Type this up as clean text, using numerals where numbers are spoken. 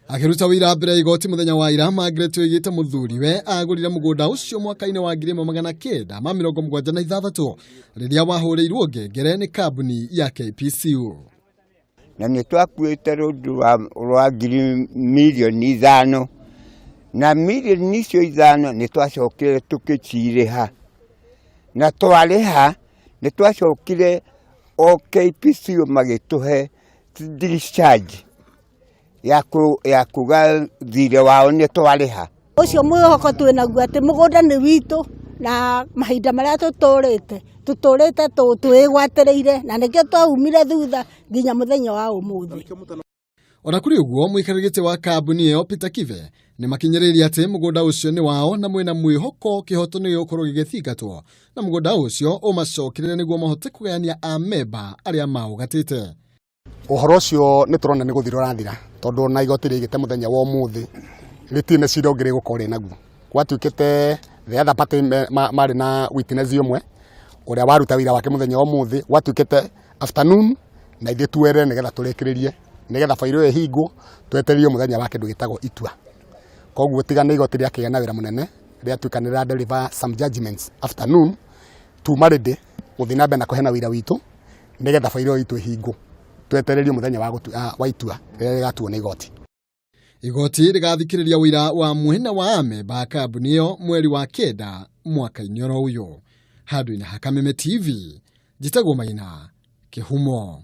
Akĩruta ũira mbere ya igoti mũthenya wa ira, Margaret oigĩte mũthuriwe agũrire mũgũnda ũcio mwaka-inĩ wa 1976 rĩrĩa wahũrĩirwo ngengere nĩ kambuni ya KPCU. Na nĩ twakuĩte rũndu rwa ngiri mirioni 5, na mirioni icio 5 nĩ twacokire tũkĩcirĩha, na twarĩha nĩ twacokire o KPCU magĩtũhe discharge ya kuga thirĩ wao nĩ twarĩha. Ũcio mwĩhoko twĩ naguo atĩ mũgũnda nĩ witũ, na mahinda marĩa tũtũrĩte tũtũrĩte twĩgwatĩrĩire, na nĩkĩo twaumire thutha nginya mũthenya wa ũmũthĩ. Ona kũrĩ ũguo, mũikarĩri gĩtĩ wa kambuni ĩyo Peter Kibe nĩ makinyĩrĩirie atĩ mũgũnda ũcio nĩ wao na mwĩna mwĩhoko kĩhoto nĩ gĩgũkorwo gĩgĩthingatwo na mũgũnda ũcio ũmacokerere nĩguo mahote kũgayania amemba arĩa maũgatĩte. Ũhoro ũcio nĩ tũrona nĩ gũthira ũrathira, tondũ na igoti rĩigĩte mũthenya wa ũmũthĩ rĩtirĩ na cira ũngĩ rĩgũkorwo rĩ naguo. Gwatuĩkĩte the other party marĩ na witness ũmwe ũrĩa waruta wĩra wake mũthenya wa ũmũthĩ. Gwatuĩkĩte afternoon na ithuĩ tuerere nĩgetha tũrĩkĩrĩrie, nĩgetha bairo ĩyo ĩhingwo, twetererie mũthenya wa kĩndũ gĩtagwo itua. Koguo tiga nĩ igoti rĩakĩgĩa na wĩra mũnene, rĩatuĩka nĩ rĩra deliver some judgments afternoon, tuma ready gũthiĩ na mbere na kũheana wĩra witũ nĩgetha bairo ĩyo itũ ĩhingwo, twetererie mũthenya wa itua rĩrĩa rĩgatuo nĩ igoti. Igoti rĩgathikĩrĩria ũira wa mwena wa amemba a kambuni ĩyo mweri wa 9 mwaka-inĩ oro ũyũ. Handũ-inĩ ha Kameme TV, njĩtagwo Maina Kĩhumo.